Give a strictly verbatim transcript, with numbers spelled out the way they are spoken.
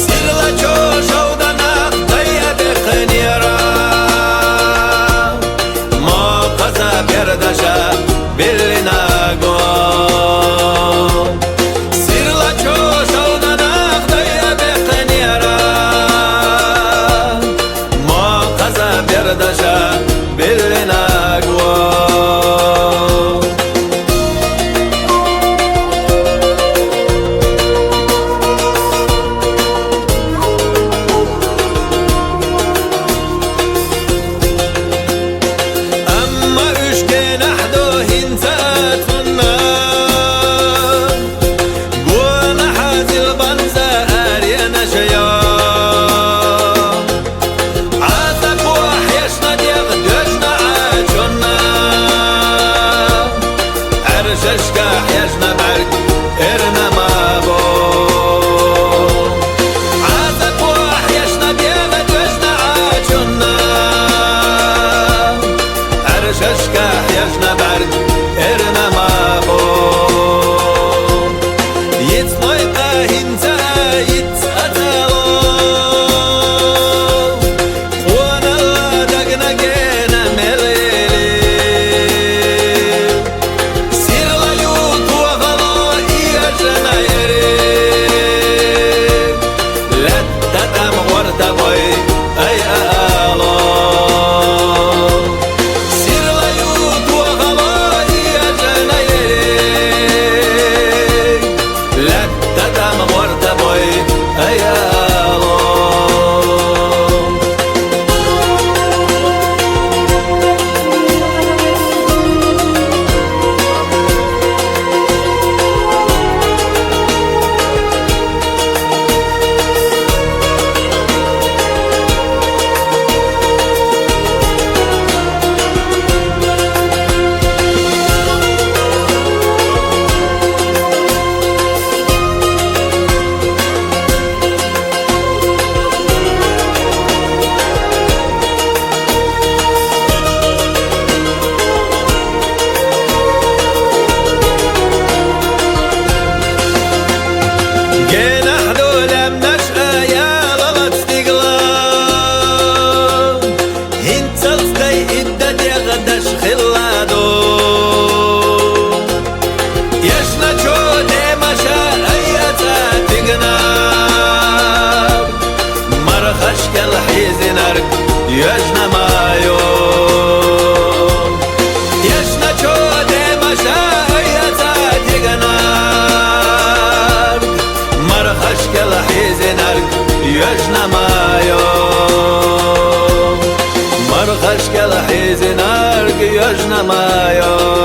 Сирла чӀожалда нах дайа бехнера, мокъаза бердаша беллинагу. Сирла чӀожалда нах дайа бехнера, мокъаза бердаша беллинагу. Амма уьш генахь ду хӀинца цунна, гонахьа зилбанза аренаш я. Ӏазапо хьежна дегӀ доьжна Ӏачунна, Ӏаьржашка хьежна бӀарг эрна ма бу. Ӏазапо хьежна дегӀ доьжна Ӏачунна, Ӏаьржашка хьежна бӀарг эрна ма бу. Йицлой къа хӀинца йиц ацало, къонала дагна гена мелели. Сирла ю тохало иажана эре, латта тӀам гӀорта бой ай ало. Сирла ю тохало иажана эре, латта тӀам гӀорта бой ай ало. Генахь ду лаьмнаш а ялалац стигла, хӀинцалц дай идда дегӀдаш хилла ду. Эшначо демаша ай аца тигна, мархашкал хьийзинарг йоьжна ма ю. Эшначо демаша ай аца тигна, мархашкал хьийзинарг йоьжна ма ю. Мархашкал хьийзинарг йоьжна ма ю.